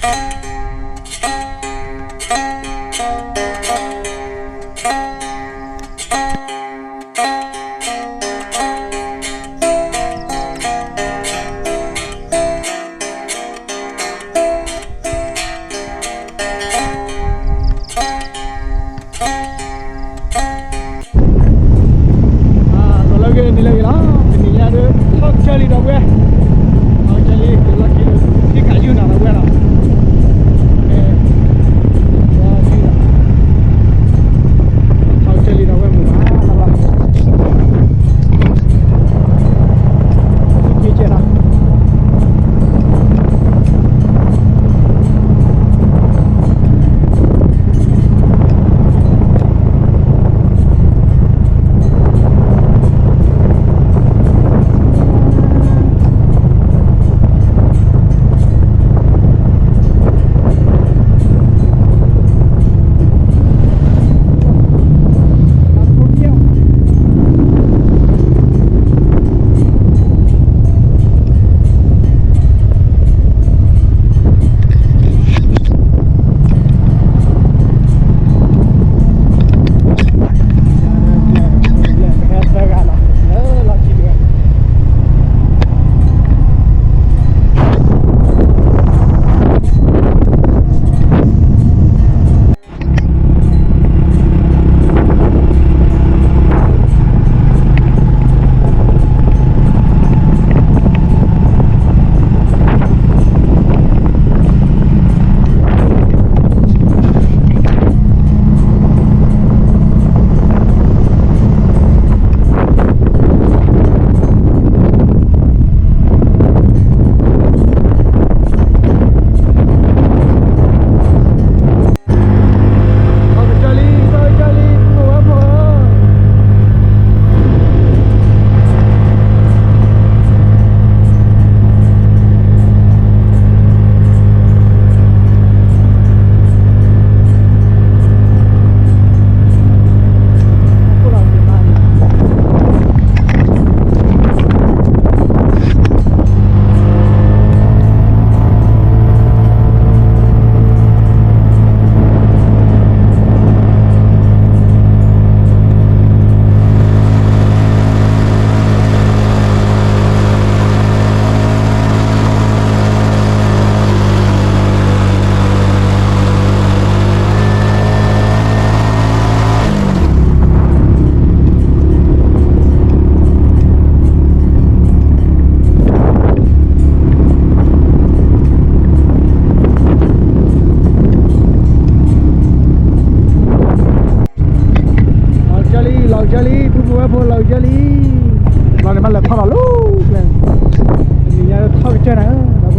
လီၤလၢဂ့ၤန့ၣ်လၢဂ့ၤလီၤ, တနံၤညါဒုး ထီၣ်ကစၢၢ်လံဒီပုၢ်ဝဲၢ်, ထီၣ်ကစၢၢ်လံ လီၢ်ခံဒုး ထံၣ်ကးယုၢ်နၤဒီပုၢ်ဝဲၢ်လီၤ, ထီၣ်ကစၢၢ်လံဒီပုၢ်ဝဲၢ်မုာ်ဘၣ်လီၤ, ထံၣ်ကဲလီၤ လီၤကစၢၢ်လံ လီၤကစၢၢ်လံ ပုၢ်ဖိဝဲၢ်ဖိ လီၤကစၢၢ်လံ, လီၤန့ၣ်မးလဲၤထီၣ်လီၤလီၤ, တနံၤညါထီၣ်ကစၢၢ်နၤဧၢ ဒီပုၢ်ဝ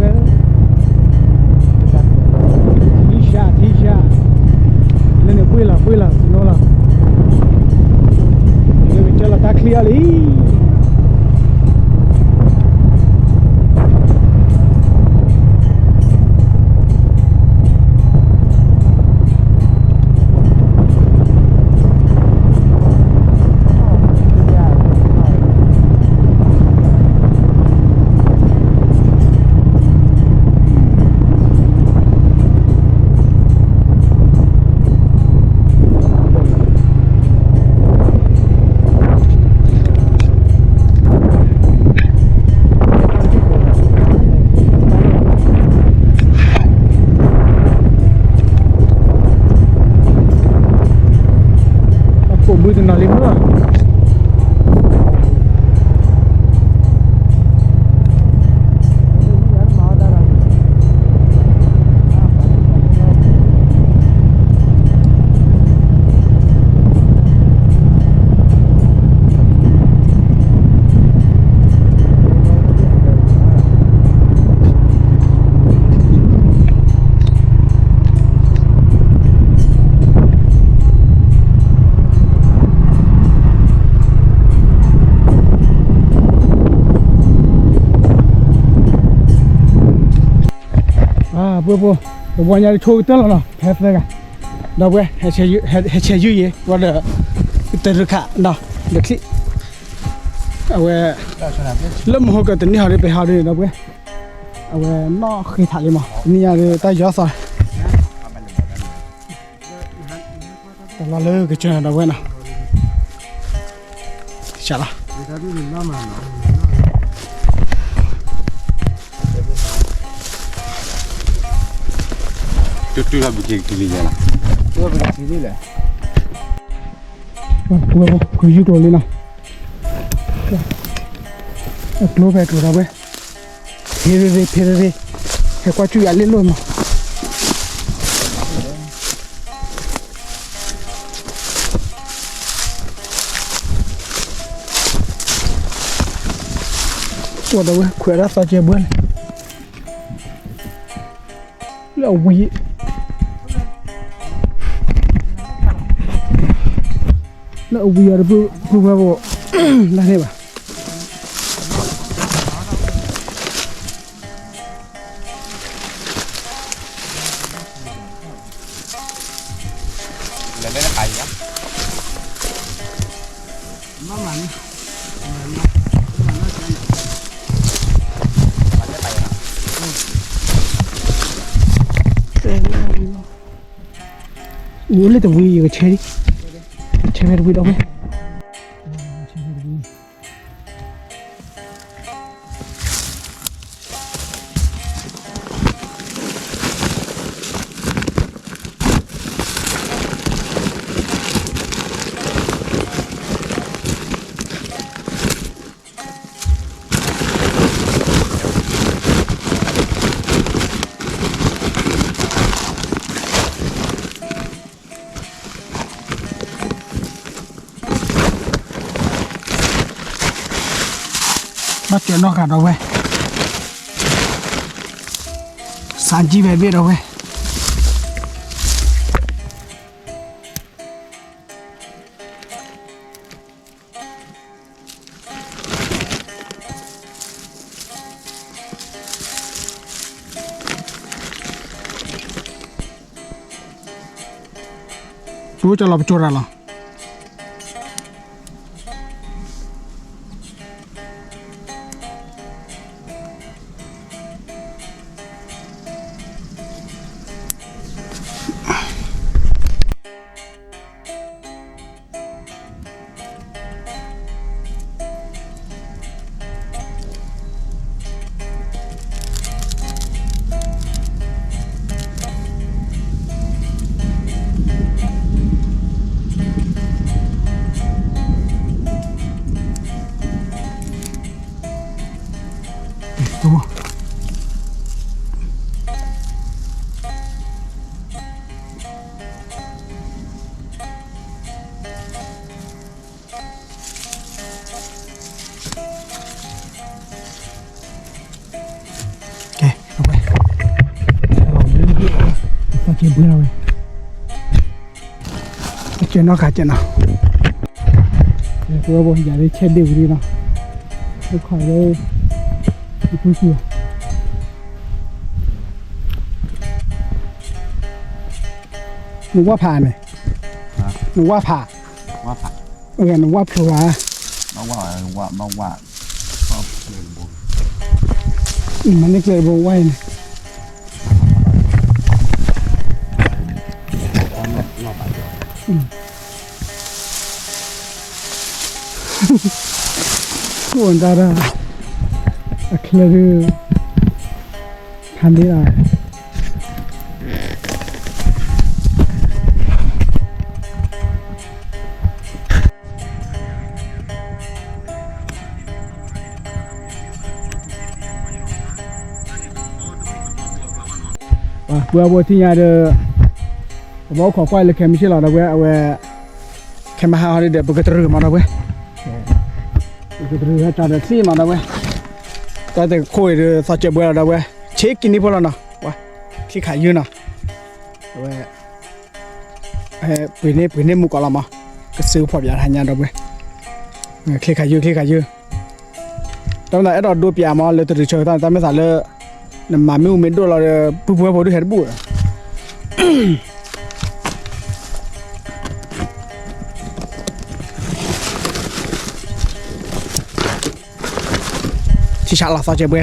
ဲၢ်, ထံၣ်စှၤ ထံၣ်စှၤ, လၢန့ၣ်ပှ့ၤလီၤ ပှ့ၤလီၤ စနိလီၤ, လၢကစၢၢ်လီၤတၢ်ချံအီၤလံ အကိာ်ဘုတနီၤလံမ့ၢ် ပှဲၤဖိ တဝီညါတဆိကတၢၢ်လီၤနီၤ ဖဲသၢဂၤ ဒီပုၢ်ဝဲၢ် ဟဲဆဲးယုၢ်ယဲၤ ဝဲဒီး တရူးခးနီၤ ဒီးချံၣ် အဝဲ လၢမဟိကတနံၣ်ဟီဒ်ပဟီဒ်န့ၣ် ဒီပုၢ်ဝဲၢ် အဝဲနီၣ်ဃ့ထးလံမး တနံၣ်ညါဒီးတၢ်ယီၤသီး တလီၤလၢကစၢၢ်ဒီပုၢ်ဝဲၢ်နီၤ, တၢ်လီၤ တူၢ်တူၢ်လီၤဘုက့ၤကလံၤယဲလီၤ, တူၢ်ဘုကလံၤလဲၣ်, ကယူၢ်ကျိၤလံနီၤ, အကျိဖဲကျိၤဒီပုၢ်ဝဲၢ် ဖ့ရ့ရ့ ဖ့ရ့ရ့, ဟဲကွၢ်စူၣ်ယၤလ့လိာ်မး, ကွၢ်ဒီပုၢ်ဝဲၢ် ခွဲးဒၣ်သီကဲဘှဲလဲၣ်, လၢအဝံၤ လၢအဝံၤအီၤဒီပုၢ်ဝဲၢ်ဖိ လၢန့ၣ်ဘၣ် အိၣ်လၢတဝံၤ ယကဆဲးလံ, ဆဲးဖဲတဝံၤဒီပုၢ်ဝဲၢ် ဘၣ်စၢၤနီၣ်ဃာ်ဒီပုၢ်ဝဲၢ်, စၢ်ကံၣ်ဖဲဘ့ၣ်ဒီပုၢ်ဝဲၢ် ပကၠီလီၤ ပကၠီတၢ်လီၤ. ကဲ အဝဲ သီကဲဘှဲလီၤဝဲ, ကဲနီၣ်ဃာ်ကဲနီၤ, ပဝဲဘိယၤလၢဆဲးဒ့ၣ်ဝံၤလံနီၤ, တခီလၢ ယပုၢ်ဆံၣ် နဝၣ်ဖးန့ၣ်, နဝၣ်ဖး, နဝၣ်ဖျိးဧါ, မၤန့ၢ်ကျဲတဘိဝါအံၤန့ၣ်, အိၣ်ဒၣ်ဒၣ် အချၢဒုး ဖးန့ၢ်လီၤ. ပှၤဘိထံၣ်ညါဒီး ပဘၣ်အိၣ်ခိးကွၢ်လၢခဲမုၢ်ဆ့ၣ်လီၤဒီးဝဲ အဝဲ ခဲမုၢ်ဟါဟီဒ်ဒီး ပကတြူာ်မးဒီးဝဲ, ပကတြူာ်ဟဲကၢ်ဒီးသံမးဒီးဝဲ, တၢ်တခိၣ်အံၤဒီး သီကဲဘှဲလီၤဒီးဝဲ, ဆ့ကံန့ၣ်ဖိလီၤနီၤ, ဝဲ ချံခးယုၢ်နီၤ, အဝဲ ပှ့ၤန့ၢ်ပှ့ၤန့ၢ်မူကီးလီၤမး, ကစၢ်ဖီၣ်ပၠးဟါညါဒီးဝဲ, ချံခးယုၢ် ချံခးယုၢ် တၢ်မ့ၢ်သးအဲၣ်ဒိးဒိပၠးမး လၢတရံးဆၢကတီၢ်န့ၣ် တၢ်မ့ၢ်သးလၢ နမၤမ့ၣ်အူမ့ၢ်ဒိၣ်လီၤဒီး ပုၢ်ပုၢ်ဝဲၢ်ဖိဒုးဟဲတဘူၣ်ဒီး ဆံၣ်ဆးလီၤသီကဲဘှဲ,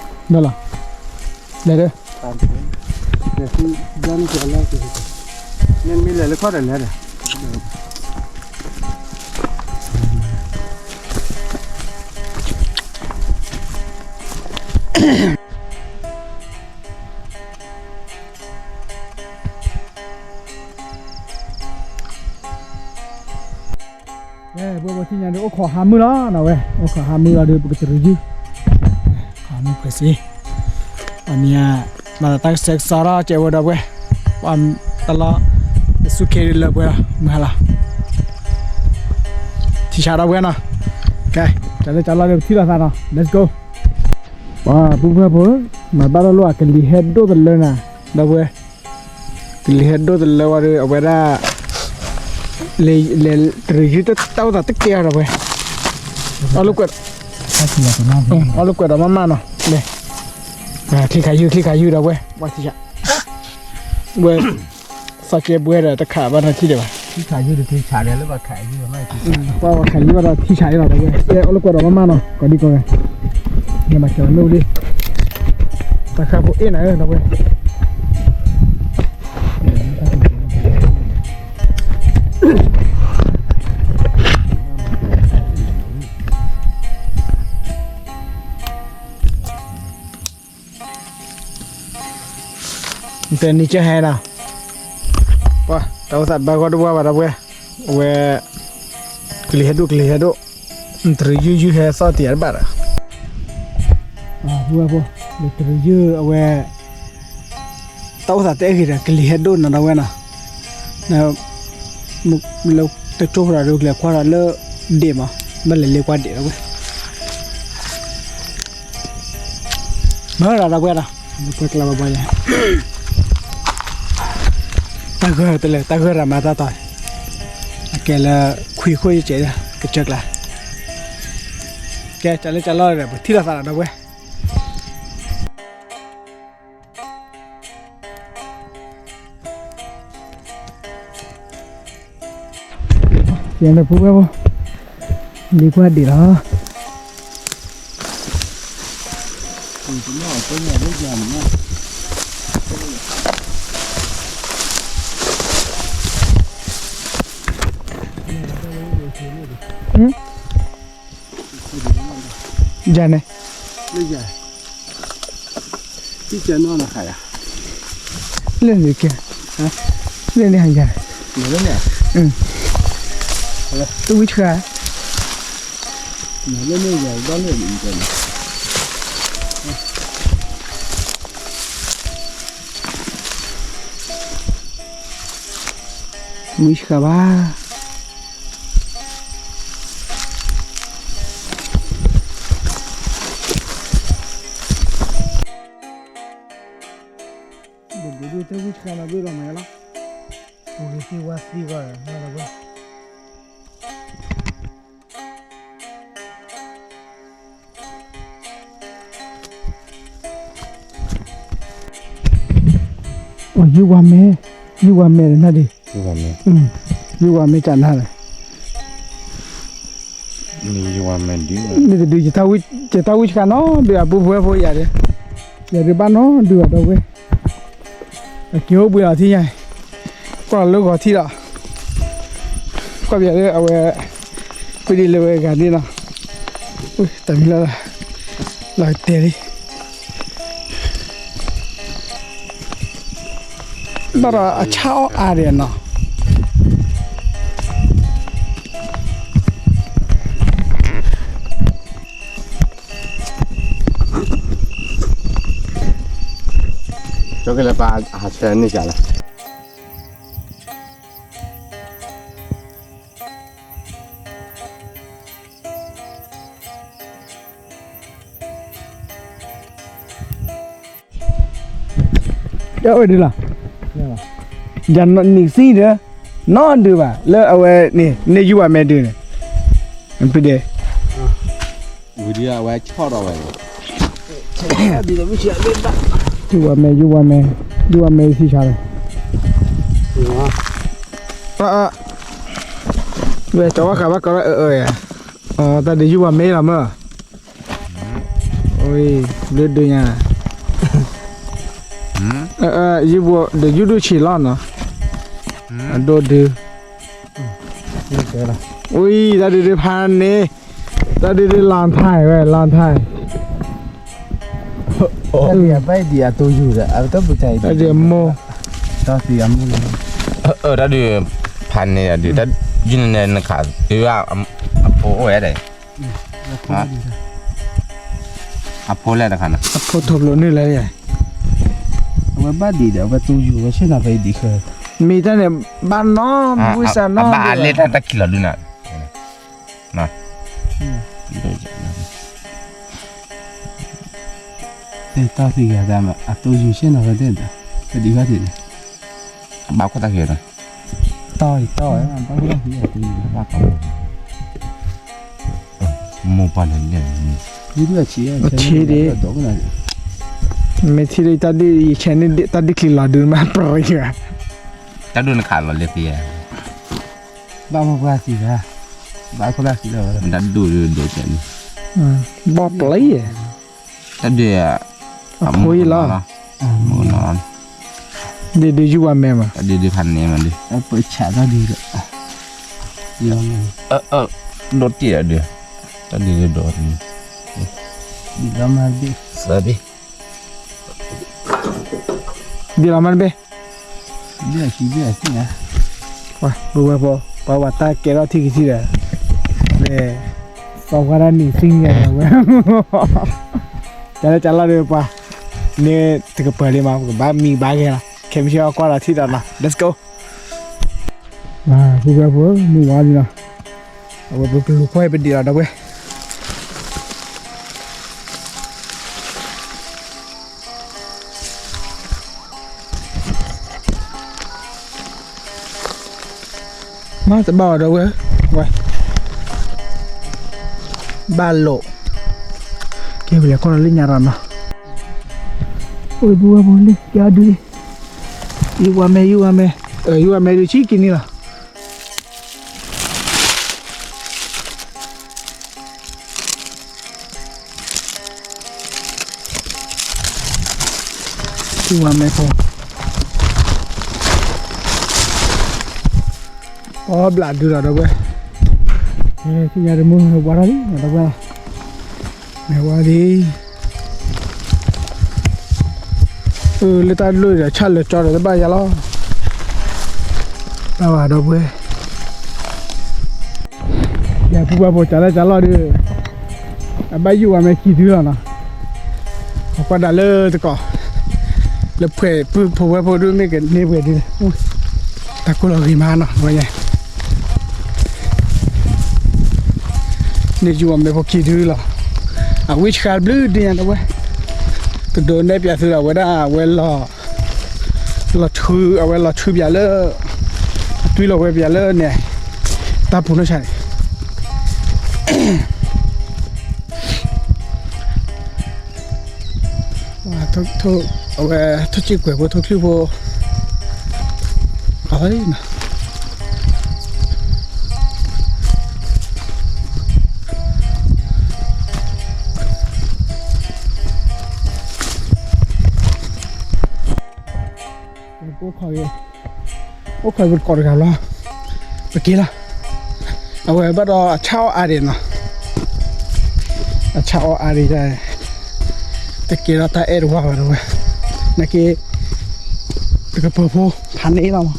ဒီးလီၤ, လဲၤဒီး, လဲၤ, မ့ၢ်လဲၤလၢခီၣ်ဒီးလဲၤဒီး ပဝဲပထံၣ်ညါဒီး အိၣ်ခိးဟးမုၢ်လီၤနီၤဝဲ, အိၣ်ခိးဟးမုၢ်လီၤဒီး ပကတရံးယုၢ်, ဟးမုၢ်ဖဲစ့, အမံၤ, မၤသးတၢ်ကဆှဲကဆှီထီၣ်ကဲဝဲဒီးပှဲၤ, ပှၤတလီၤ, ပစူၢ်က့ၤလၢပှဲၤလီၤ မုၢ်ဟါလီၤ, ထံၣ်ဆးဒီးပှဲၤနီၤ, ကဲ, တၢ်လၢတၢ်လီၢ်ဒီးပထံၣ်လိာ်သးနီၤ let's go. ပှၤပုၢ်ဖိဝဲၢ်ဖိ, မၤဘၣ်ထီၣ်လိာ်အကလံၤဟဲဒိၣ်တလၢနၤ, ဒီးပှဲၤ, ကလံၤဟဲဒိၣ်တလၢဝဲဒီး အဝဲဒၣ် လဲၤတရံးယုၢ်တၢ်အိၣ်သးတကဲအီၤဒီးပှဲၤ, အီၣ်လိာ်ကွဲ, အီၣ်လိာ်ကွဲဒီးမးမးနီၤ, လဲၤ, ချံခးယုၢ် ချံခးယုၢ်ဒီးပှဲၤ, ဝဲ, စီၤကဲဘှဲဒီးတခးဘၣ်ထီၣ်ထံၣ်ဒံးဘၣ်, ပှၤခးယုၢ်ဘၣ်ဒီးထံဆးအံၤလီၤဒီးပှဲၤ, အီၣ်လိာ်ကွဲဒီးမးမးနီၤ ကီးဒံကီးဂၤ, မၤကၠီၤမ့ၣ်အူဒံး, တၢ်ဃၣ်ဖိအ့ၣ်နၤဧၢဒီးပှဲၤ တဲနံၤကဟဲနီၤ, ပှၤတၢ်အိၣ်သးဘၣ်ဂီၢ်တဝါဘၣ်ဒီးပှဲၤ, အဝဲ, ကလံၤဟဲဒိၣ် ကလံၤဟဲဒိၣ်, တရံးယုၢ်ယုၢ်ဟဲသီၣ်တံၢ်အတဘၣ်ဒီး, ပှၤ, တရံးယုၢ်အဝဲ တၢ်အိၣ်သးတအဲၣ်ဂ့ၤဒီး ကလံၤဟဲဒိၣ်နီၤဒီးဝဲနီၤ, လၢတကၠိဃီဒီးကလဲၤကွၢ်ဒီးလၢဒ့ၣ်မး, ဘၣ်လဲၤလ့ကွၢ်ဒ့ၣ်ဒီးဝဲ, မၤဒီးဝဲဒီး, ကွဲးကျါဘၣ်ဘၣ်ယၤ, တၢ်ဂၢၢ်တလဲၤ တၢ်ဂၢၢ်ရၤမၤတၢ်တီၤ, အကဲလၢခွံခိၣ်ယကဲး, ကစၢၢ်ကျါ, ကဲ ကလၢကလီၢ်ဒီး ပထံၣ်လိာ်သးဒီးဝဲ ယဲလၢဖိဝဲဖိ, လံကွၢ်ဒံးလီၤ, ယၤန့ၣ်, လၢန့ၣ်ကဲ, လၢန့ၣ်ဟးယၤ, တဝံၣ်ဆှါ, ဝံၣ်ဆှါဘၣ် ယုၢ်ဝါမဲ, ယုၢ်ဝါမဲနၤဒံး, ယုၢ်ဝါမဲကနၤလီၤ, ယုၢ်ဝါမဲဒုး, ယတၢ်ဝံၣ်ဆှါနီၤဒုး အပုၢ်ဖိဝဲၢ်ဖိယၤဒုး, ယၤဒုးဘၣ်နီၤဒုးအဒီပုၢ်ဝဲၢ် အက့ၤအိၣ်ဘှံးလီၤထံၣ်ညါ, ကွၢ်လီၤလၢဂီၤထံၣ်လီၤ, ကွၢ်ပယီၤလၢအဝဲ, ကွံာ်ဒ်လၢဝဲဂၤဒ်နီၤ, တၢ်မံၤလီၤ, လီၤတဲာ်လံ, ဘၣ်ဒီးအဆၣ်အီၣ်အါဒံးနီၤ ကၠီကလဲၤပာ်ဟးဆဲန့ၢ်ကလဲၣ် ကဝဲဒုးလီၤ, ယၤနံၣ်စံဒီး, နီၢ်ဒုးဘၣ် လၢအဝဲန့ၣ် န့ၢ်ယုၢ်ဝဲမဲဒုးန့ၣ်, ဖံဒဲး, ဝံၤဒီးအဝဲဆီၣ်ထီၣ်ဝဲလီၤ, ယုၢ်ဝဲမဲ, ယုၢ်ဝဲမဲ, ယုၢ်ဝဲမဲထံဆါလီၤ, ဝဲကီဝဲဃာ်ဘၣ်ကီလၢအအၢယၤ, တၢ်ဒုးယုၢ်ဝဲမဲလီၤမၢ်, ဘျုးဒုးညါ, ယုၢ်ဘိဒီးယုၢ်ဒုးဆံးလီၤနီၤ, အဒိဒုး, ဝံၤတၢ်ဒုးဒုးဖးန့ၣ်, တၢ်ဒုးဒုး long time ဝဲ long time, တၢ်ဒုးအဘၣ်ဒံးအတိယူၤဒီး အတၢ်ပူၤတၢ်အံၤ တၢ်ဒုးအမိၢ်, တၢ်သံအမိၢ်လီၤ, တၢ်ဒုးဖးန့ၣ်ဒုး တၢ်ယုၢ်န့ၣ်နခးသ့ဝဲ, အဖိအိၣ်ဝဲဒၣ်, အဖိလဲၣ်တခါနီၤ, အဖိထီၣ်ဖျိးနုာ်လၢယဲ, အဝဲဘၣ်ဒံးဒီး အဝဲတိယူၤဝဲဆ့ၣ်နီၤဖဲအံၤဒံးဃၢ, မ့ၢ်တၢ်န့ၣ် ဘၣ်နီတမံၤစးနီတမံၤဘၣ်, အဘၣ်အါလဲၣ်တၢ်တၢ်ခံးလီၤဒုးနၤ, တၢ်သံဂၤဒၣ် အတိယူၤဆ့ၣ်နီၤဖဲသ့ၣ်ဒီး ပဒံးဘၣ်သ့ၣ်န့ၣ်, ဘၣ်ခိၣ်တၢ်ခံးဒီး, တီအံၤတီဝဲ, ဘၣ်ခိၣ်တၢ်ခံးဒီး ဘၣ်ကီ, မိၢ်ပှၢ်လဲၤလဲၣ်, ထံဒံး, မ့ၢ်ထံဒံးတၢ်ဒုး ယဆဲးန့ၣ်တၢ်ဒုးချံးလီၤဒုးမးပြံၤ, တၢ်ဒုးနခးလီၤလဲၤသ့, ဘၣ်မိၢ်ပှၢ်သံဘၣ်, ဘၣ်ခိၣ်တၢ်ခံးဒီး, တၢ်ဒုးဒုးဒိးကဲန့ၣ်, ဘၣ်ပျံၤယဲ, တၢ်ဒုး, အဖိအံၤလီၤ, ဒုးဒုးယုၢ်ဝဲမဲမး, တၢ်ဒုးဒုးဖးန့ၣ်မးဒုး, ပဆးတၢ်ဒုးဒီး, ဒိးတံၢ်ဒီးဒုး, တၢ်ဒုးဒုးဒိး, ဒ်လီၤမးတဘ့ၣ်, ပဝဲဖိ ပှၤဝဲတၢ်ကဲထီၣ်ထံၣ်ကထံၣ်ဒီး, ပှၤဝဲဒၣ်န့ၣ်သံညါဝဲ, ကလၢကလီၢ်ဒီးပှၤ, န့ၣ်တကပၤလံမး ပကဘၣ်မံဘၣ်ဂဲၤလီၤ, ခဲမုၢ်ဆ့ၣ်အီၣ်ကွၢ်ဒီးထံၣ်ဒီးနီၤ let's go. ပဝဲဖိ မုၢ်ဝါလံနီၤ, အဝဲပကလူၤကွၢ်ပဒံးလီၤဒီပုၢ်ဝဲၢ် မ့ၢ်တဘၣ်အီၤဒီပုၢ်ဝဲၢ်, ဝဲ, ဘၣ်လိာ်, ကဲဝံၤလဲၤကွၢ်လီၤလၢညါဒီးနီၤ, အိၣ်ပဝဲဖိလံ ကဲအီၤဒုးလံ, ယုၢ်ဝဲမဲ ယုၢ်ဝဲမဲ, ယုၢ်ဝဲမဲဒုးဆံးက့ၤန့ၣ်လီၤ. ထံဝါမဲဖိ, အီဘျးဒုးလီၤဒီပုၢ်ဝဲၢ်, ထံၣ်ညါတမုၢ်ဝါထီၣ်လံ ဒီပုၢ်ဝဲၢ်, မဲာ်ဝါလံ, လၢတၢ်ဒိၣ်ဒီး ဆၣ်လၢာ်ကၠီဒီးတဘၣ်ယၤလီၤ. တၢ်ဝဲဒီပုၢ်ဝဲၢ်, ယၤဖုဘၣ်ဖိ ကလၢကလီၢ်ဒီး အဘၣ်ယုၢ်ဝဲမဲာ်ခံဒုလီၤနီၤ. အကွၢ်ဒၣ်လၢတကီၢ်, လၢပှဲၤပုၢ်ဖိဝဲၢ်ဖိဒုမ့ၢ်ကန့ၢ်ပှဲၤဒု, တၢ်ကိၢ်လီၤဂ့ၤမးနီၤ ဝဲညါ န့ၢ်ယုၢ်ဝဲမဲာ်ဖိခံဒုလီၤ. အဝံၣ်ဆှါဘျုးဒုညါတဝဲ, တဒိးနဲၣ်ပၠးသုဒီး အဝဲဒၣ်အဝဲ လီၤဆူ အဝဲလီၤဆူပၠးလၢ အတွံၢ်လီၤဝဲပၠးလၢန့ၣ် တၢ်ပူၤနီၢ်ဆါန့ၣ် အဝဲထိၣ်စံၣ်ကွဲၤဖိ ထိၣ်ချံၣ်ဖိ အဝဲ အိၣ်ခိးက့ၤပကိးတဂၤလီၤ. ပက့ၤလီၤ. အဝဲဘၣ်ဒီးအဆၣ်အီၣ်အါဒံးနီၤ. အဆၣ်အီၣ်အါဒံး တကဲထီၣ်တၢ်အဲၣ်တဝၢ်ဘၣ်တဝဲ. နာ်က့ တကပၤဖိဖးန့ၢ်လီၤမး.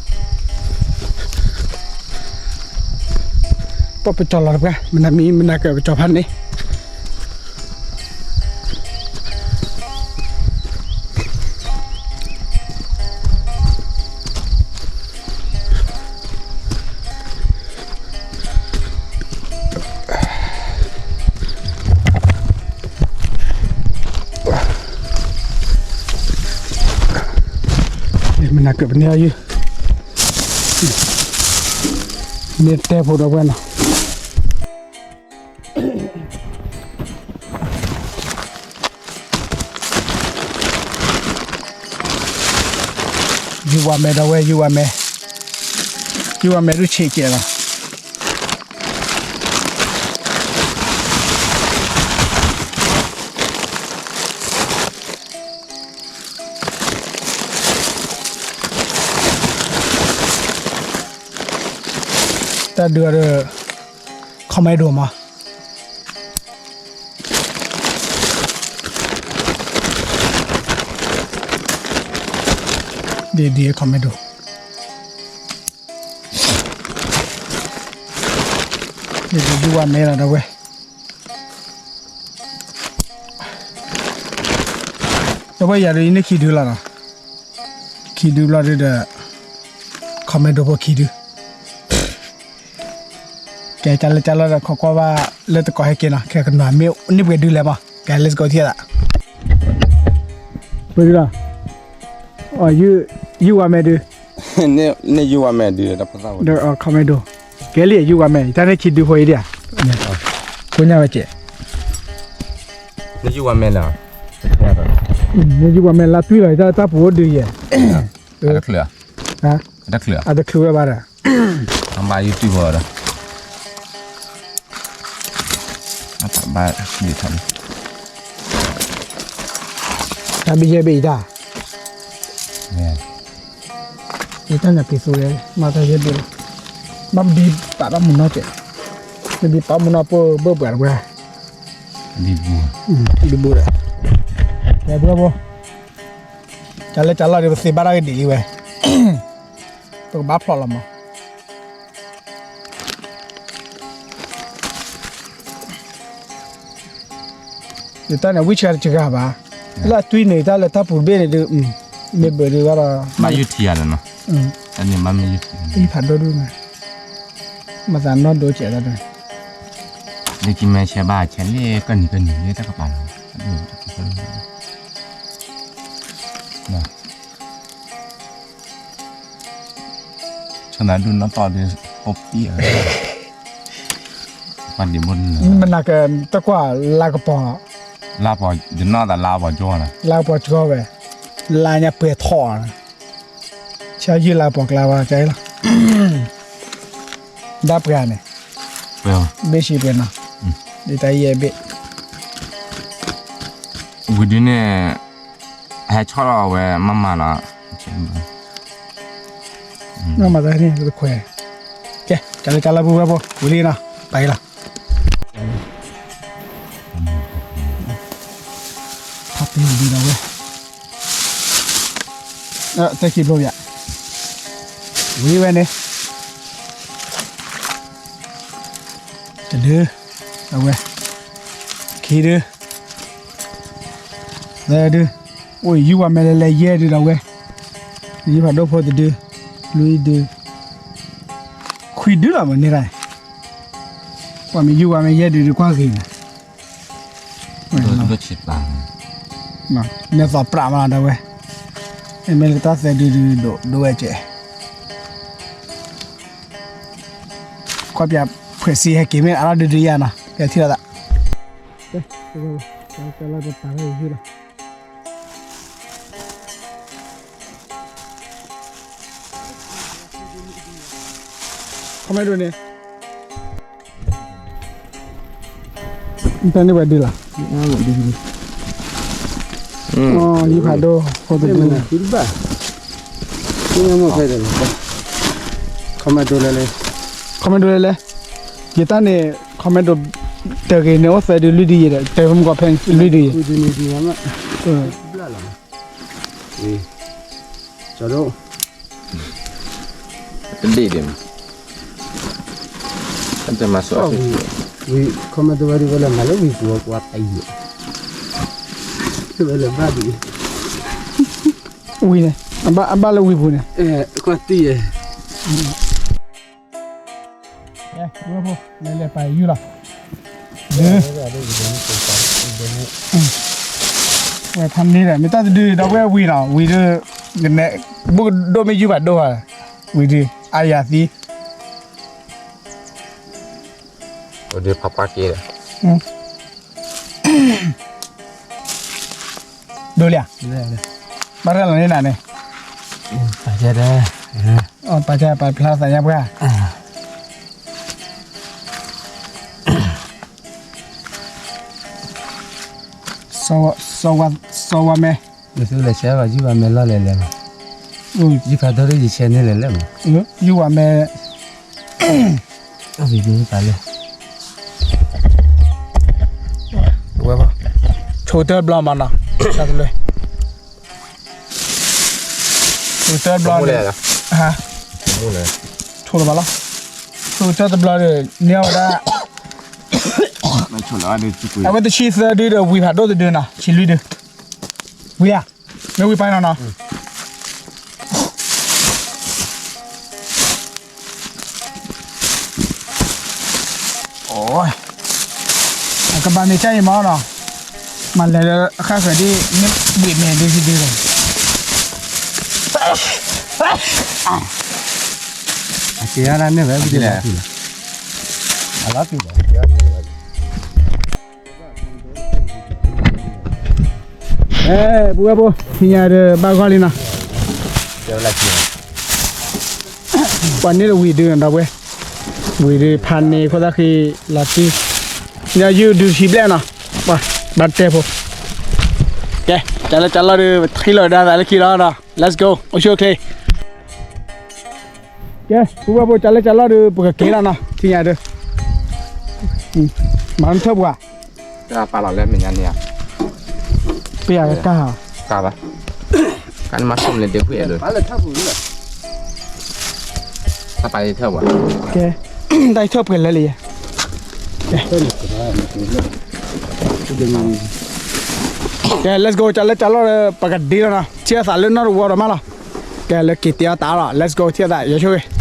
ပီၣ်ပကၠီၤလီၤတပှၢ် မနၤမံၤ မနၤကၢၣ်ပကၠီၤဖးန့ၢ် မနၤကၢၣ်ပန့ၢ်အီၤယုၢ် မ့ၢ်တဲဖိဒီးဝဲနီၤ. ယူၤဝါမဲဒီးဝဲ ယူၤဝါမဲ, ယူၤဝါမဲဒုးဆံးကဲးလီၤ. တၢ်ဒုးအီၤဒီး ခီမဲဒိၣ်မး ဒ်ဒ်ခီမဲဒိၣ်, ဒ်ဒ်ယူၤဝါမဲလီၤဒီးဝဲ, ဒီးဝဲယၤဒီး ယန့ၢ်ခံဒုလီၤနီၤ, ခံဒုဘျီဒုဒီး ခီမဲဒိၣ်ဖိခံဒု ကဲ ကၢ်လၢကၢ်လီၤဒီး ခိးကွၢ်ဘၣ်လၢတကိးဟဲက့ၤနီၤ, ခဲကနွၤမ့ၢ်န့ၢ်ပှဲၤဒုလဲၣ်မး, ကဲ let's go ထံၣ်သး, ပှဲၤဒုလီၤ, ယူၤဝါမဲဒု, န့ၢ်ယူၤဝါမဲဒု, ခီမဲဒိၣ်, ကဲလံ ယူၤဝါမဲ တၢ်န့ၢ်ခံဒုဖိအံၤဒံးဧါ, ဖိညၣ်ဝဲကဲး, န့ၢ်ယူၤဝါမဲလၢ, န့ၢ်ယူၤဝါမဲလၢတွံၢ်လီၤ တၢ်ပူၤအိၣ်ဒုးယဲၢ်, တချုး, တချုး, အတချုးဝဲဘၣ်ဒီး အဘၣ်ယုၢ်တုၢ်ဝဲဒီး အတၢ်ဘၣ်ဒံးထီၣ်လံ, တၢ်ဘၣ်ယဲၢ်ဘ့ၣ်အံၤတၢ်, ယတၢ်ညၣ်ပျံၤသိးဝဲ, မၤတၢ်ယဲၢ်ဘ့ၣ်လီၤ, ဘၣ်ဘံပာ်ဘၣ်မုၢ်နီၢ်ကဲး, နဘံပာ်မုၢ်နီၢ်ပၢၢ်ဘၢၣ်ပှၤတဝဲ, ဘံဘူဒီး, ကဲဘှဲဘိ, ကၢ်လၢကၢ်လီၤဒီး ပသ့ဘၣ်တၢ်ဂ့ၢ်ဒ်လံဝဲ, ပကဘၣ်ဖျိးလီၤမး ယတၢ်န့ၣ် ဝံၢ်ဆှါတစှၤဘၣ်, လၢအတွံၢ်န့ၣ် တၢ်လၢတၢ်ပူၤတဘ့ၣ်န့ၣ်ဒုး, မ့ၢ်ဘၢၣ်ဒုးဘၣ်ဒီး, ဘၣ်ယုၢ်ထံဂၤလီၤနီၤ, တၢ်န့ၣ်ဘၣ်မ့ၢ်ယုၢ်ထံ, ယဖးဒိၣ်ဒုးန့ၣ်, မၤသးနီၢ်ဒိကဲးတၢ်ဒုး, လၢကမဲဆဲးဘၣ်ဆဲးလၢကနံၤကနံၤလၢတၢ်ကပၤလီၤ, ဆီနၤဒုးနီၢ်တီၢ်ဒုး, ပိပံ, ပှၤဒံးဘိ, မနၤကတကွၢ်လါကပီၤ, လါပီၤ, ယနီၢ်သးလါပီၤကၠီလီၤ, လါပီၤကၠီဝဲ, လါညါပှဲၤထီၣ်, ဆၢယုၢ်လါပီၤကျါဝဲကလီၤ, ဒၣ်ပှဲၤန့ၣ်, ဘ့ၣ်ဆံးပှဲၤနီၤ, ဒ်တၢ်ယဲၢ်ဘ့ၣ်, ဝံၤဒုန့ၣ် ဟဲဆီၣ်လီၤဝဲမၤမၤလီၤ, မၤမၤတၢ်န့ၣ်တခွဲး, ကဲ ကၢ်လၢကၢ်လၢပူၤဝဲဖိ ဝံၤလံနီၤ ပာ်အံၤလီၤ, ဖးပ့ၤဒ်ဒီးဝဲ, တၢ်ခံဘျိယၤ, ဝံၤဝဲန့ၣ်, တဒု, အဝဲ, ခံဒု, သၢဒု, အိၣ်ယုၢ်ဝဲမဲာ်လဲၤလဲၤယဲၢ်ဒုဒီးဝဲ, ယုၢ်ဖးဒိၣ်ဖိတဒု, လွံၢ်ဒု, ခွံဒုလီၤမ့ၢ်န့ၣ်, ပှၤမ့ၢ်ယုၢ်ဝဲမဲာ်ယဲၢ်ဒုဒီးကွၢ်ဂ့ၤန့ၣ်, ဒိၣ်ဆံးပာ်, နဲသိးပြးမးဒီးဝဲ, မ့ၢ်လၢတၢ်သၢဒုဒုဒိၣ်ဒိၣ်ဝဲကဲး ကွၢ်ပၠးဖှဲးစ့ဟဲက့ၤမ့ၢ်အါထီၣ်ဒုဒုယၤနီၤ ပထံၣ်လိာ်သး, ခီမဲဒိၣ်န့ၣ်, တၢ်န့ၢ်ဝဲဒုလီၤ, ယုၢ်ဖးဒိၣ်ဖိတဒု, ခီမဲဒိၣ်လဲၤလဲၤ, ခီမဲဒိၣ်လဲၤလဲၤ, ယတၢ်န့ၣ် ခီမဲဒိၣ်, တဂ့ၤန့ၣ်အိၣ်သၢဒုလွံၢ်ဒုယဲၢ်ဒီး တဂ့ၤမ့ၢ်ကီၢ်ဖဲလွံၢ်ဒုယဲၢ်, ကဒ့ၣ်ဒ့ၣ်မး, တမၤစၢၤ, ဝံၤ ခီမဲဒိၣ်ဝဲဒုးဝဲလၢမၤလၢဝံၤပူၤကွၢ်တၢ်ယံာ်, ဝဲလၢဘၣ်ဒ်အံၤ, ဝံၤန့ၣ်, အဘၣ်လၢဝံၤပူၤန့ၣ်, ကွၢ်တံၢ်ယဲၢ် လဲၤလဲၤပာ်ယုၢ်လီၤ, ဒု, ဝဲဖးန့ၢ်ဒီး မ့ၢ်တၢ်တဒုဒီးဝဲဝံၤနီၤ ဝံၤဒု, ကနဲ, ဘိၣ်ကဒိၣ်မ့ၢ်ယုၢ်ဖးဒိၣ်ဧါ, ဝံၤဒု, အါယၤသံ, ဒုဖးပှၢ်က့ၤဒီး, ဒိၣ်လံဧါ, ဘၣ်ရဲၣ်လီၤန့ၢ်နၤန့ၣ် ပာ်ကဲဒဲး, ပာ်ကဲပာ်ဖျါသးညါပှၤ, စီၤဝါမဲ, နသုလဲၤဆဲးဘၣ် ယုၢ်ဝါမဲလီၢ်လဲၤလဲၤမး, ယုၢ်ဖးဒိၣ်ဒီးယဆဲးန့ၣ်လဲၤလဲၤမး, ယုၢ်ဝါမဲ, ဝဲ, ဆိတၢ်တဘျီမးနီၤ, ဆိတၢ်တဘျီန့ၣ်, ဆိလၢၤဘၣ်လီၤ, ဆိတၢ်တဘျီဒီး န့ၢ်အီၤဝဲဒၣ်, အဝဲတဆံသၢဒုဒီးဝံၤဖးဒိၣ်တဒုနီၤ, ဆံလွံၢ်ဒု, ဝံၤဧါ, မ့ၢ်ဝံၤပာ်နီၤနီၤ အကဘၣ်မ့ၢ်ကၢ်အံၤမးနီၤ, မၤလဲၤလၢဃၣ်ဃၢၤဒ် မ့ၢ်ဘှံးမဲာ်ဒ်ဒ်လဲၣ်, အက့ၤအါဒၣ်န့ၣ်ဝဲ, အလီၤတံၢ်လီၤ, အဲ ပုၢ်ဝဲၢ်ဖိ ထံၣ်ညါဒီးဘၣ်ဂီၢ်လံနီၤ, ပှၤန့ၢ်တဝံၤဒုးနီၤ ဒီပုၢ်ဝဲၢ်, ဝံၤဒုးဖးန့ၢ်ခိၣ်သၣ်ဃံလီၤတံၢ်, ညါယုၢ်ဒုးထံဘျဲၣ်နီၤ, ပှၤဘၣ်တဲဖိ, ကဲ ကၢ်လၢကၢ်လီၢ်ဒီး ပထံၣ်လိာ်ဒၣ်သးလၢခံလီၤနီၤ, let's go အိၣ်ဆူၣ်အိၣ်ချ့ ကဲ ပုၢ်ဝဲၢ်ဖိ ကၢ်လၢကၢ်လီၢ်ဒီး ပကက့ၤလီၤနီၤ ထံၣ်ညါဒီး, မၤထၢၣ်ပှၤ, ပယၤကါ, ကါဘၣ်, ကါန့ၣ်မၤဆိၣ်မနုၤဒ့ကွံာ်အဲၣ်ဒိး, ကဲ, တၢ်ထၢၣ်ပှဲၤလၢလံယဲ, ကဲ let's go ကၢ်လၢကၢ်လီၢ်ဒီး ပကဒ့လီၤနီၤ ထံၣ်အသးလၢနီၢ်တဝီဒီးမးလီၤ, ကဲလၢက့ၤတ့အီၣ်တၢ်လီၤ let's go ထံၣ်အသး ယဆိၣ်ဂ့ၤ